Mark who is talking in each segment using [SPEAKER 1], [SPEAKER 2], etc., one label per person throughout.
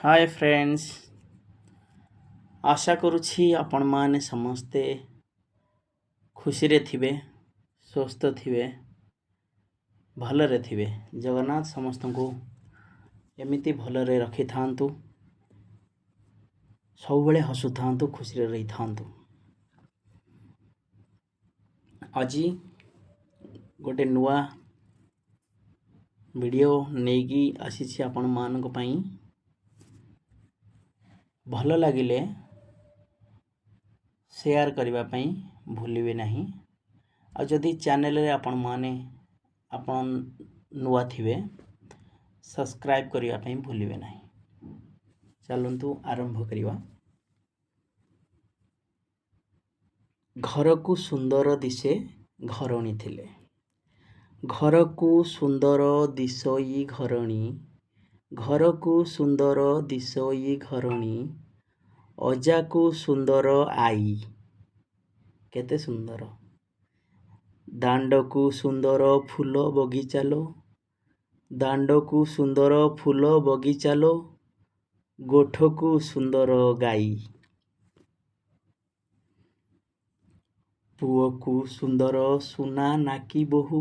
[SPEAKER 1] ହାଏ friends, ଆଶା କରୁଛି ଆପଣମାନେ ସମସ୍ତେ ଖୁସିରେ ଥିବେ, ସୁସ୍ଥ ଥିବେ, ଭଲରେ ଥିବେ। ଜଗନ୍ନାଥ ସମସ୍ତଙ୍କୁ ଏମିତି ଭଲରେ ରଖିଥାନ୍ତୁ, ସବୁବେଳେ ହସୁଥାନ୍ତୁ, ଖୁସିରେ ରହିଥାନ୍ତୁ। ଆଜି ଗୋଟେ ନୂଆ ଭିଡ଼ିଓ ନେଇକି ଆସିଛି ଆପଣମାନଙ୍କ ପାଇଁ। ଭଲ ଲାଗିଲେ ସେୟାର କରିବା ପାଇଁ ଭୁଲିବେ ନାହିଁ। ଆଉ ଯଦି ଚ୍ୟାନେଲରେ ଆପଣମାନେ ଆପଣ ନୂଆ ଥିବେ, ସବସ୍କ୍ରାଇବ୍ କରିବା ପାଇଁ ଭୁଲିବେ ନାହିଁ। ଚାଲନ୍ତୁ ଆରମ୍ଭ କରିବା। ଘରକୁ ସୁନ୍ଦର ଦିଶେ ଘରଣୀ ଥିଲେ, ଘରକୁ ସୁନ୍ଦର ଦିଶଇ ଘରଣୀ, ଘରକୁ ସୁନ୍ଦର ଦିଶଇ ଘରଣୀ, ଅଜାକୁ ସୁନ୍ଦର ଆଈ, କେତେ ସୁନ୍ଦର। ଦାଣ୍ଡକୁ ସୁନ୍ଦର ଫୁଲ ବଗିଚା ଲୋ, ଦାଣ୍ଡକୁ ସୁନ୍ଦର ଫୁଲ ବଗିଚା ଲୋ, ଗୋଠକୁ ସୁନ୍ଦର ଗାଈ। ପୁଅକୁ ସୁନ୍ଦର ସୁନା ନାକି ବୋହୂ,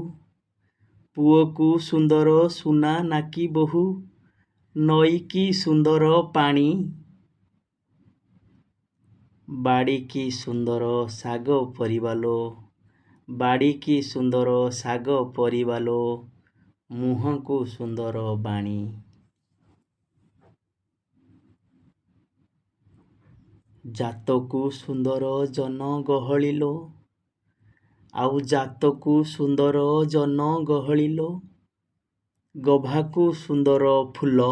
[SPEAKER 1] ପୁଅକୁ ସୁନ୍ଦର ସୁନା ନାକି ବୋହୂ, ନଈକି ସୁନ୍ଦର ପାଣି। ବାଡ଼ିକି ସୁନ୍ଦର ଶାଗ ପରିବା ଲୋ, ବାଡ଼ିକି ସୁନ୍ଦର ଶାଗ ପରିବା ଲୋ, ମୁହଁକୁ ସୁନ୍ଦର ବାଣୀ। ଜାତକୁ ସୁନ୍ଦର ଜନ ଗହଳି ଲୋ, ଆଉ ଜାତକୁ ସୁନ୍ଦର ଜନ ଗହଳି ଲୋ, ଗଭାକୁ ସୁନ୍ଦର ଫୁଲ।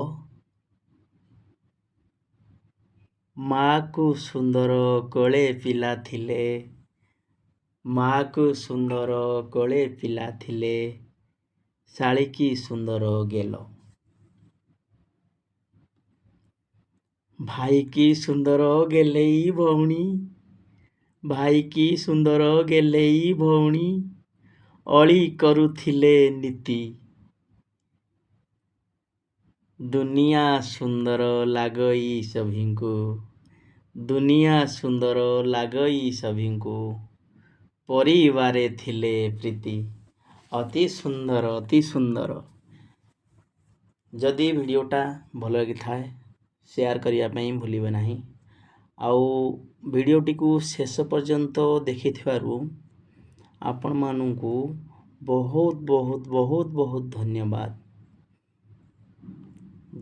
[SPEAKER 1] ମାଆକୁ ସୁନ୍ଦର କୋଳେ ପିଲା ଥିଲେ, ମାଆକୁ ସୁନ୍ଦର କୋଳେ ପିଲା ଥିଲେ, ଶାଳୀକି ସୁନ୍ଦର ଗେଲ। ଭାଇକି ସୁନ୍ଦର ଗେହ୍ଲେଇ ଭଉଣୀ, ଭାଇକି ସୁନ୍ଦର ଗେହ୍ଲେଇ ଭଉଣୀ, ଅଳି କରୁଥିଲେ ନିତି। ଦୁନିଆ ସୁନ୍ଦର ଲାଗଇ ସଭିଙ୍କୁ, ଦୁନିଆ ସୁନ୍ଦର ଲାଗଇ ସଭିଙ୍କୁ, ପରିବାରେ ଥିଲେ ପ୍ରୀତି। ଅତି ସୁନ୍ଦର, ଅତି ସୁନ୍ଦର। ଯଦି ଭିଡ଼ିଓଟା ଭଲ ଲାଗିଥାଏ, ସେୟାର କରିବା ପାଇଁ ଭୁଲିବେ ନାହିଁ। ଆଉ ଭିଡ଼ିଓଟିକୁ ଶେଷ ପର୍ଯ୍ୟନ୍ତ ଦେଖିଥିବାରୁ ଆପଣମାନଙ୍କୁ ବହୁତ ବହୁତ ବହୁତ ବହୁତ ଧନ୍ୟବାଦ।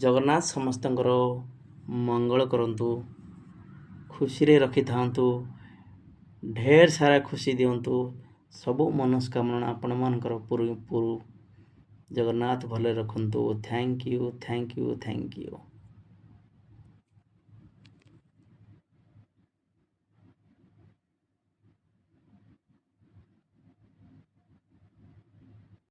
[SPEAKER 1] ଜଗନ୍ନାଥ ସମସ୍ତଙ୍କର ମଙ୍ଗଳ କରନ୍ତୁ, ଖୁସିରେ ରଖିଥାନ୍ତୁ, ଢେର ସାରା ଖୁସି ଦିଅନ୍ତୁ। ସବୁ ମନସ୍କାମନା ଆପଣମାନଙ୍କର ପୁରୁ ପୁରୁ। ଜଗନ୍ନାଥ ଭଲରେ ରଖନ୍ତୁ। Thank you, thank you, thank you.